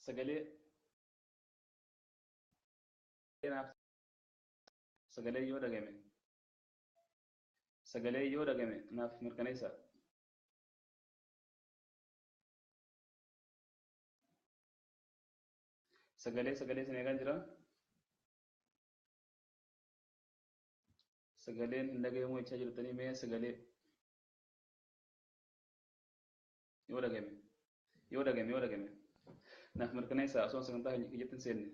Sagalee naaf sagalee yoo dhagame, sagalee yoo dhagame naaf mirkaneessa. Sagalee, sagalee isin eegaa jira. Sagaleen hin dhagahamu jechaa jirtanii, mee sagalee yoo dhagame, yoo dhagame, yoo dhagame naaf mirkaneessa osoo sagantaa kiyyatti hin seenne.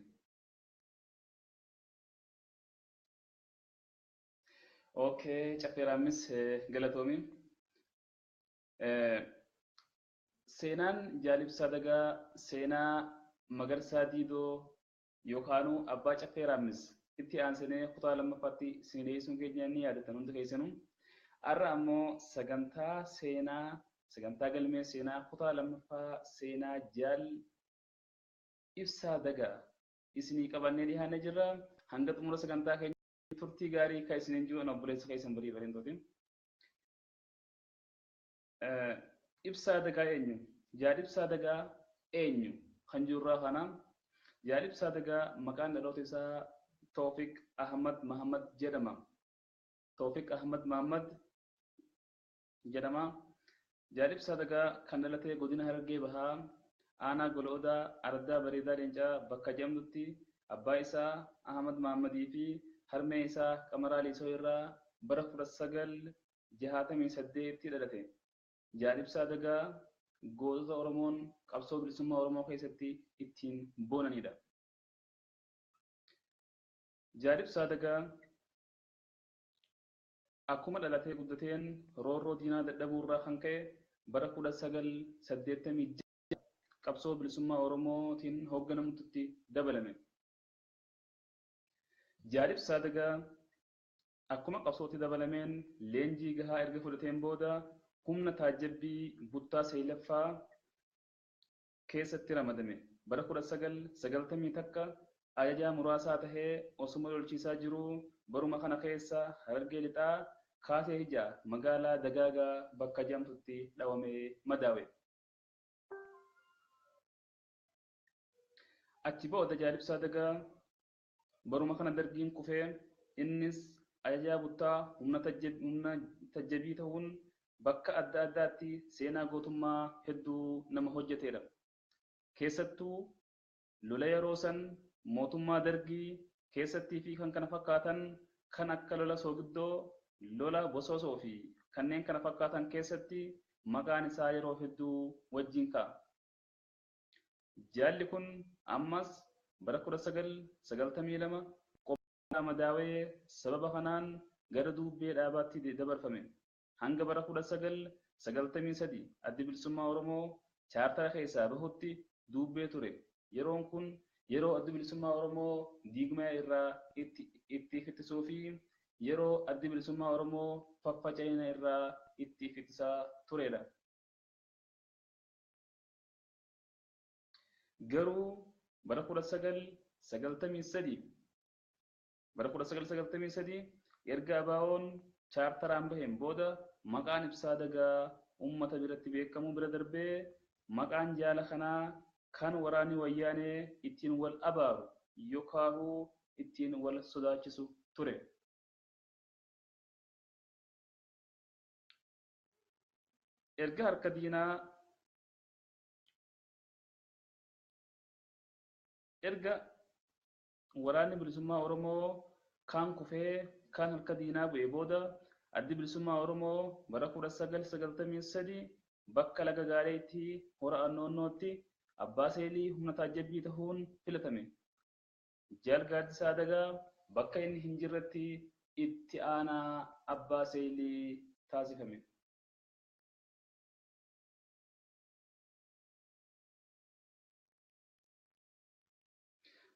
Okay, Caffeeraammis galatoomi. Seenaan Jaal Ibsaa Dagaa seenaa Magarsaa Diidoo yookaanuu Abbaa Caffeeraammis itti aansinee kutaa lammaffaatti isin dhiyeessuun keenya ni yaadatan hundi keessanuu. Har'a ammoo sagantaa seenaa, sagantaa galmee seenaa kutaa lammaffaa seenaa Jaal Ibsaa Dagaa isinii qabannee dhiyaannee jirra. Hanga xumura sagantaa keenya turtii gaarii akka isiniin jiru obboleessa keessan barii bareentooti. Ibsaa Dagaa eenyu? Jaal Ibsaa Dagaa eenyu? Kan jirurraa kana Jaal Ibsaa Dagaa maqaan dhaloota isaa Toofiq Ahmad Mahammad jedhama. Toofiq Ahmad Mahammad jedhama. Jaal Ibsaa Dagaa kan dhalate godina Harargee Bahaa aanaa Goloodaa Ardaa Bareedaa Leencaa bakka jedhamtutti abbaa isaa Ahmad Mahammadii fi harmee isaa Qamaraa Liisoo irraa bara 1968 dhalate. Jaal Ibsaa Dagaa gootota Oromoon qabsoo bilisummaa Oromoo keessatti ittiin boonanidha. Jaal Ibsaa Dagaa akkuma dhalatee guddateen roorroo diinaa dadhabuu irraa kan ka'e bara 1986 qabsoo bilisummaa Oromootiin hoogganamtutti dabalame. Jaal Ibsaa Dagaa akkuma qabsootti dabalameen leenjii gahaa erga fudhateen booda humna taajjabbii buttaa seelaffaa keessatti ramadame. Bara 1991 ajajaa muraasaa tahee osuma lolchiisaa jiruu baruma kana keessa Harargee Lixaa Kaasee Hijaa magaalaa Dagaagaa bakka jedhamtutti dhawamee madaawe. Achi booda Jaal Ibsaa Dagaa baruma kana dargiin kufee innis ajajaa buttaa humna tajjabii ta'uun bakka adda addaatti seenaa gootummaa hedduu nama hojjetedha. Keessattuu lola yeroo san mootummaa dargii keessattii fi kan kana fakkaatan kan akka lola Soogiddoo, lola Bosoosoo fi kanneen kana fakkaatan keessatti maqaan isaa yeroo hedduu wajjin ka'a. Jaalli kun ammas bara 1992 qophaa madaawee sababa kanaan gara duubbee dhaabaatti dabarfame. Hanga bara 1993 Addi Bilisummaa Oromoo chaartara keessaa bahutti duubbee ture. Yeroon kun yeroo Addi Bilisummaa Oromoo diigmaa irraa itti fittisuu fi yeroo Addi Bilisummaa Oromoo faffaca'ina irraa itti fittisaa turedha. Garuu bara 1993, bara 1993 erga ABO'n chaartaraan baheen booda maqaan Ibsaa Dagaa uummata biratti beekamuu bira darbee maqaan jaala kanaa kan waraanni wayyaanee ittiin wal abaaru yookaan ittiin wal sodaachisu ture. Erga harka diinaa erga waraanni bilisummaa Oromoo kaan kufee kaan harka diinaa bu'ee booda Addi Bilisummaa Oromoo bara 1993 bakka laga Gaaleetti hora Annoonnootti Abbaa Seelii humna taajjabbii ta'uun filatame. Jaal Gaaddisaa Dagaa bakka inni hin jirretti itti aanaa Abbaa Seelii taasifame.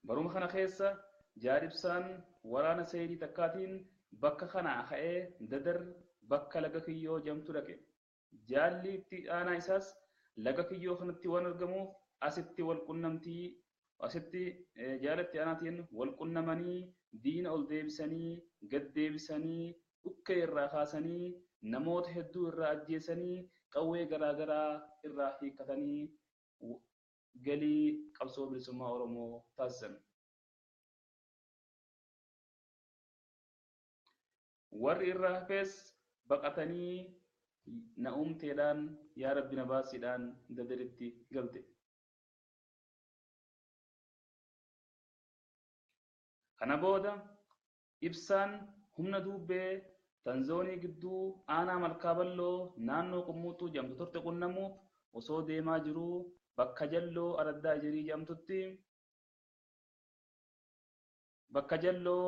Baruma kana keessa Jaal Ibsaan waraana Seelii takkaatiin bakka kanaa ka'ee Dadar bakka laga Kiyyoo jedhamtu dhaqe. Jaalli itti aanaa isaas laga Kiyyoo kanatti waan argamuuf asitti wal qunnamtii asitti jaala itti aanaatiin wal qunnamanii diina ol deebisanii gad deebisanii dhukkee irraa kaasanii namoota hedduu irraa ajjeesanii qawwee garaagaraa irraa hiikkatanii galii qabsoo bilisummaa Oromoo taasisan. Warri irraa hafes baqatanii na'umteedhaan yaa Rabbi na baasiidhaan Dadaritti galte. Kana booda Ibsaan humna duubbee tan zoonii gidduu aanaa Malkaa Balloo naannoo Qummuuxxuu jedhamtu turte qunnamuuf osoo deemaa jiruu bakka Jalloo Araddaa Ejerii jedhamtutti bakka Jalloo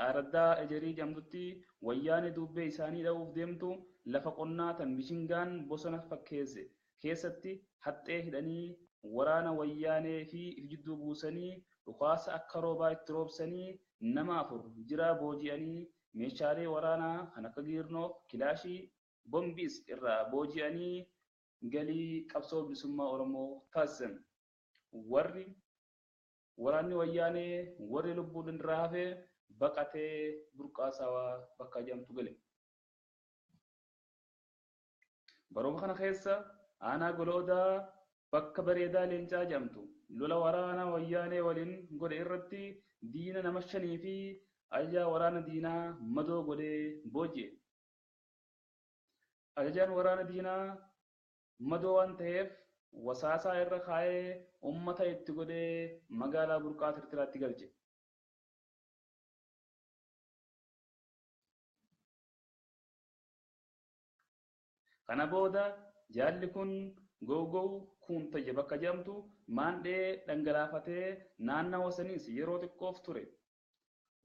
Araddaa Ejerii jedhamtutti wayyaanee duubbee isaanii dha'uuf deemtu lafa qonnaa tan mishingaan bosona fakkeesse keessatti haxxee hidhanii waraana wayyaanee fi if jidduu buusanii dhukaasa akka roobaa itti roobsanii nama 4 jiraa booji'anii meeshaalee waraanaa kan akka giirnoo, kilaashii, bombiis irraa booji'anii galii qabsoo bilisummaa Oromoo taasisan. Warri waraanni wayyaanee warri lubbuudhaan irraa hafe baqatee burqaa saawaa bakka jedhamtu gale. Baruma kana keessa aanaa Goloodaa bakka bareedaa leencaa jedhamtu lola waraana wayyaanee waliin godhe irratti diina nama 5 fi ajajaa waraana diinaa madoo godhee booji'e. Ajajaan waraana diinaa madoo waan ta'eef wasaasaa irra kaa'ee uummata itti godhee magaalaa burqaa Tirtiraatti galche. Kana booda jaalli kun gowgow kuuntaje bakka jedhamtu maandhee dhangalaafatee naannawa saniis yeroo xiqqoof ture.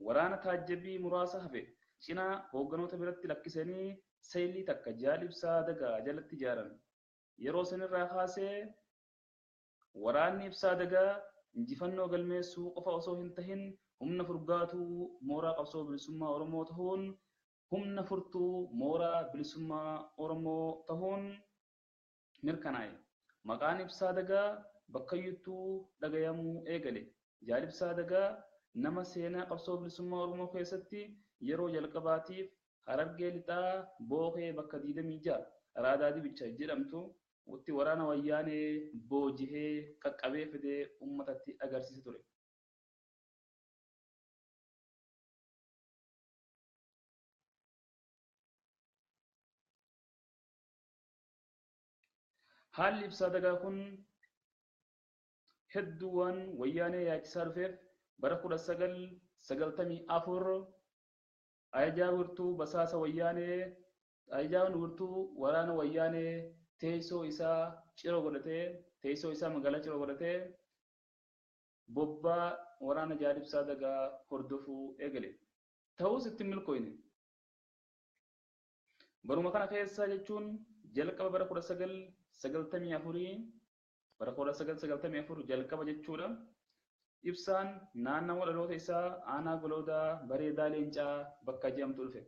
Waraana taajjabii muraasa hafe cinaa hoogganoota biratti lakkisanii seelii takka jaal Ibsaa Dagaa jalatti ijaaran. Yeroo sanirraa kaasee waraanni Ibsaa Dagaa injifannoo galmeessuu qofa osoo hin tahin humna furgaatuu mooraa qabsoo bilisummaa Oromoo tahuun humna furtuu mooraa bilisummaa Oromoo tahuun mirkanaa'e. Maqaan Ibsaa Dagaa bakkayyuttuu dhagayamuu eegale. Jaal Ibsaa Dagaa nama seenaa qabsoo bilisummaa Oromoo keessatti yeroo jalqabaatiif Harargee Lixaa Bookee bakka 26 Raadaa Dibicha jedhamtu itti waraana wayyaanee boojihee qaqqabee fidee uummatatti agarsiise ture. Haalli Ibsaa Dagaa kun hedduu waan wayyaanee yaachisaa dhufeef bara 1994 ajajaa wirtuu basaasa wayyaanee ajajaan wirtuu waraana wayyaanee teessoo isaa Ciroo godhatee teessoo isaa magaalaa Ciroo godhatee bobbaa waraana Jaal Ibsaa Dagaa hordofuu eegale. Ta'us itti milkooyne. Baruma kana keessa jechuun jalqaba bara 1994 bara 1994 jalqaba jechuudha. Ibsaan naannawa dhaloota isaa aanaa Goloodaa bareedaa leencaa bakka jedhamtu dhufe.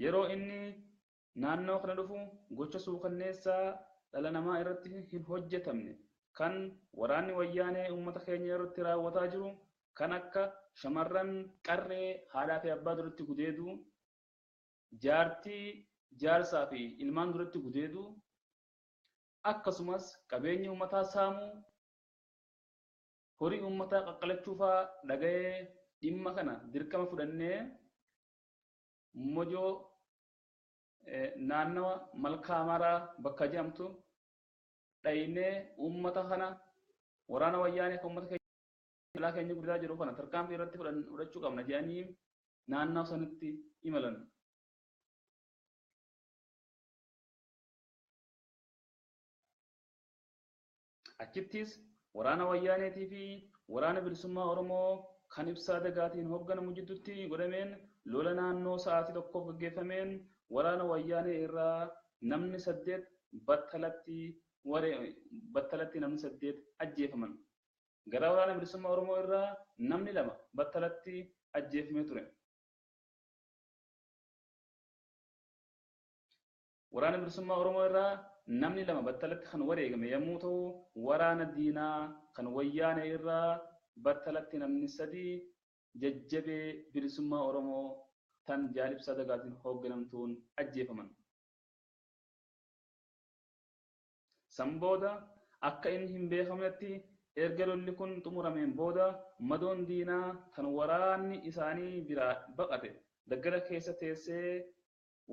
Yeroo inni naannoo kana dhufu gocha suukanneessaa dhala namaa irratti hin hojjetamne kan waraanni wayyaanee uummata keenya irratti raawwataa jiru kan akka shamarran qarree haadhaa fi abbaa duratti gudeedu, jaartii jaarsaa fi ilmaan duratti gudeedu, akkasumas qabeenya uummataa saamuu, horii uummataa qaqqalachuu fa'aa dhaga'ee dhimma kana dirqama fudhannee mojoo naannawa Malkaa Amaaraa bakka jedhamtu dhaynee uummata kana waraana wayyaanee kan uummata keenya keenya guddaa jiru kana tarkaanfii irratti fudhachuu qabna jedhanii naannawa sanatti imalan. Achittis waraana wayyaaneetii fi waraana bilisummaa Oromoo kan Ibsaa Dagaatiin hoogganamu jidduutti godhameen lola naannoo sa'aatii tokkoof gaggeeffameen waraana wayyaanee irraa namni 8 battalatti namni 8 ajjeefaman. Gara waraana bilisummaa Oromoo irraa namni 2 battalatti ajjeefamee ture. Waraana bilisummaa Oromoo irraa namni 2 battalatti kan wareegame yommuu ta'u waraana diinaa kan wayyaanee irraa battalatti namni 3 jajjabee bilisummaa Oromoo tan Jaal Ibsaa Dagaatiin hoogganamtuun ajjeefaman. San booda akka inni hin beekamnetti erga lolli kun xumurameen booda madoon diinaa tan waraanni isaanii biraa baqate daggala keessa teessee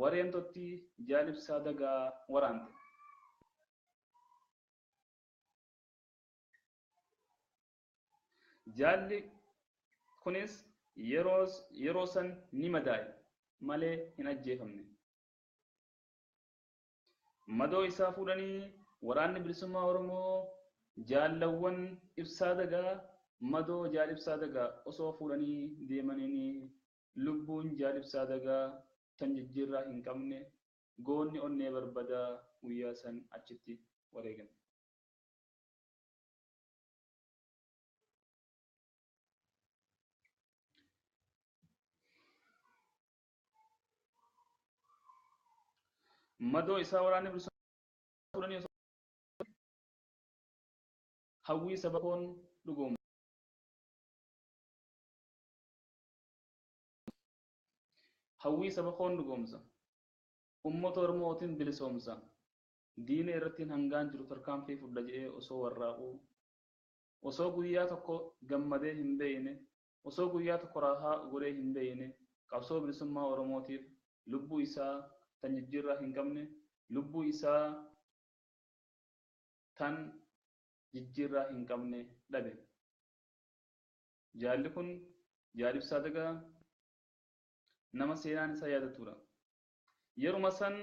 wareemtotti Jaal Ibsaa Dagaa waraante. Jaalli kunis yeroo san ni madaa'e malee hin ajjeefamne. Madoo isaa fuudhanii waraanni bilisummaa Oromoo jaallawwan Ibsaa Dagaa madoo Jaal Ibsaa Dagaa osoo fuudhanii deemaniin lubbuun Jaal Ibsaa Dagaa tan jijjiirraa hin qabne goonni onnee barbadaa guyyaa san achitti wareegame. Madoo isaa waraanni bilisummaa fuudhanii osoo hawwii saba koon dhugoomsa. Hawwii saba koon dhugoomsa. Uummata Oromootiin bilisoomsa. Diina irratti hangaan jiru tarkaanfii fudha jedhee osoo warraaquu, osoo guyyaa tokko gammadee hin beekne, osoo guyyaa tokko raahaa godhee hin beekne, qabsoo bilisummaa Oromootiif lubbuu isaa tan jijjiirraa hin qabne, lubbuu isaa tan jijjiirraa hin qabne dhabe. Jaalli kun Jaal Ibsaa Dagaa nama seenaan isaa yaadatudha. Yeruma san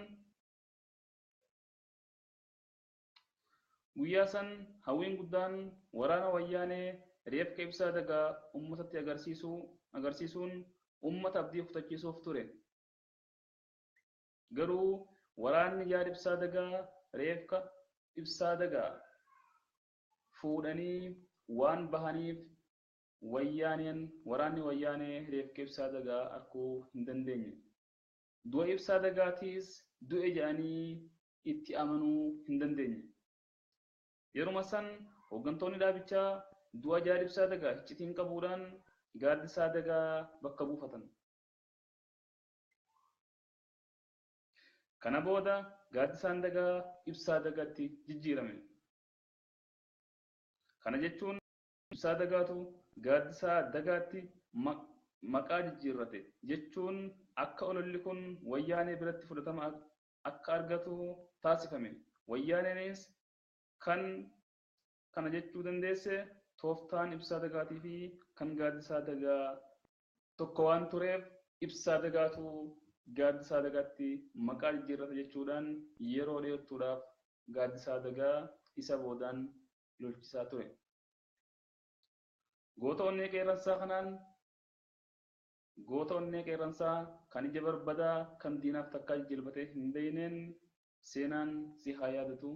guyyaa san hawwiin guddaan waraana wayyaanee reefka Ibsaa Dagaa uummatatti agarsiisuun uummata abdii kutachiisuuf ture. Garuu waraanni Jaal Ibsaa Dagaa reefka Ibsaa Dagaa fuudhanii waan bahaniif wayyaaneen waraanni wayyaanee reefka Ibsaa Dagaa arguu hin dandeenye. Du'a Ibsaa Dagaatiis du'e jedhanii itti amanuu hin dandeenye. Yeruma san hooggantoonni dhaabichaa du'a Jaal Ibsaa Dagaa iccitiin qabuudhaan Gaaddisaa Dagaa bakka buufatan. Kana booda Gaaddisaan Dagaa Ibsaa Dagaatti jijjiirame. Kana jechuun Ibsaa Dagaatu Gaaddisaa Dagaatti maqaa jijjiirrate jechuun akka ololli kun wayyaanee biratti fudhatama akka argatu taasifame. Wayyaaneenis kan kana jechuu dandeesse tooftaan Ibsaa Dagaatii fi kan Gaaddisaa Dagaa tokko waan tureef Ibsaa Dagaatu Gaaddisaa Dagaatti maqaa jijjiirrate jechuudhaan yeroo dheertuudhaaf Gaaddisaa Dagaa isa boodaan lolchisaa ture. Goota onnee qeerransaa kanaan goota onnee qeerransaa kan ija barbadaa kan diinaaf takkaa jijjiirbatee hin beekneen seenaan si haa yaadatu.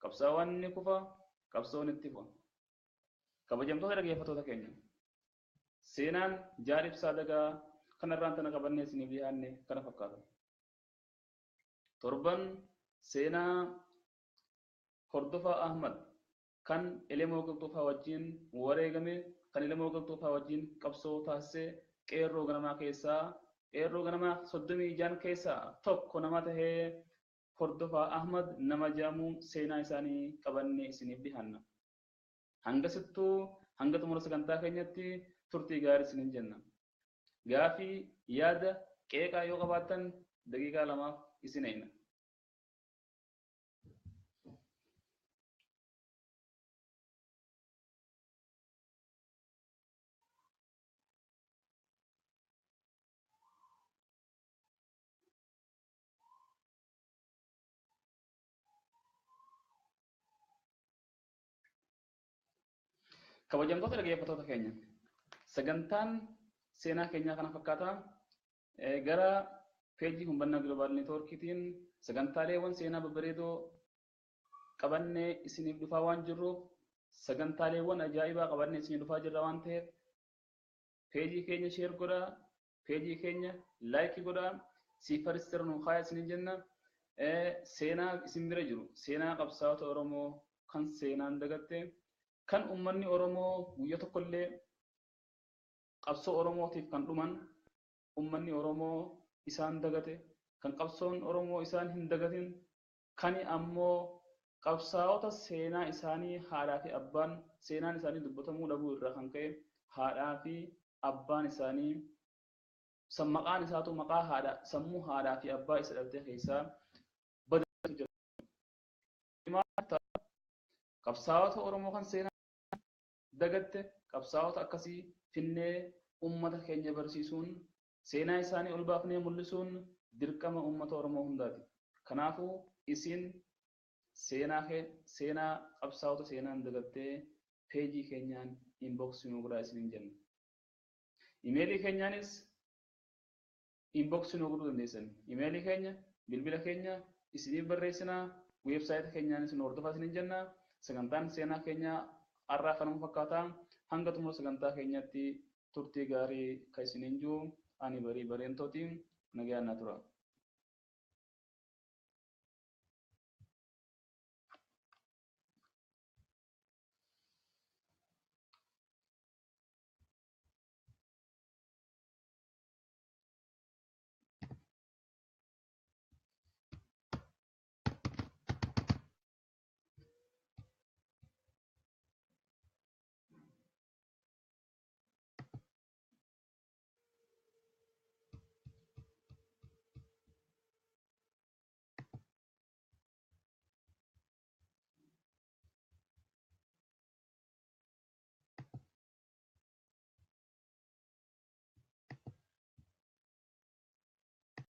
Qabsaawaan ni kufa, qabsoon itti fufa. Kabajamtoota dhaggeeffattoota keenya, seenaan Jaal Ibsaa Dagaa kanarraan tana qabannee isiniif dhiyaanne kana fakkaata. Torban seenaa Hordofaa Ahmad kan Elemoo Qilxuufaa wajjin wareegame, kan Elemoo Qilxuufaa wajjin qabsoo taasise qeerroo ganamaa keessaa qeerroo ganamaa 36 keessaa tokko nama tahee Hordofaa Ahmad nama jedhamu seenaa isaanii qabannee isiniif dhiyaanna. Hangasittuu hanga xumura sagantaa keenyatti turtii gaarii isiniin jenna. Gaafii yaada qeeqaa yoo qabaattan daqiiqaa 2 isin eegna. Kabajamtoota dhaggeeffattoota keenya, sagantaan seenaa keenyaa kana fakkaata. Gara peejii Humbannaa Global Networkiitiin sagantaaleewwan seenaa babbareedoo qabannee isiniif dhufaa waan jirruuf, sagantaaleewwan ajaa'ibaa qabannee isiniif dhufaa jirra waan ta'eef peejii keenya share godhaa, peejii keenya like godhaa, siifarister nu kaaya isiniin jenna. Seenaa isin bira jiru, seenaa qabsaa'ota Oromoo kan seenaan dagatte, kan uummanni Oromoo guyyaa tokkollee qabsoo Oromootiif kan dhuman, uummanni Oromoo isaan dagate, kan qabsoon Oromoo isaan hin dagatin, kan ammoo qabsaa'ota seenaa isaanii haadhaa fi abbaan seenaan isaanii dubbatamuu dhabuu irraa kan ka'e haadhaa fi abbaan isaanii maqaan isaatu maqaa haadha sammuu haadhaa fi abbaa isa dhaltee keessaa badatu jira. Qabsaa'ota Oromoo kan seenaa dagatte, qabsaa'ota akkasii finnee uummata keenya barsiisuun, seenaa isaanii ol baafnee mul'isuun dirqama uummata Oromoo hundaati. Kanaafuu isin seenaa kee seenaa qabsaa'ota seenaan dagattee peejii keenyaan inbox nu godhaa isiniin jenna. Imeelii keenyaanis inbox nu godhuu dandeessan. Imeelii keenya, bilbila keenya isiniif barreessinaa, weebsaayita keenyaanis nu hordofaa isiniin jenna. Sagantaan seenaa keenya har'aa kanuma fakkaataa. Hanga xumura sagantaa keenyaatti turtii gaarii kan isiniin jiru ani Barii Bareentootiin, nagaan naa tura.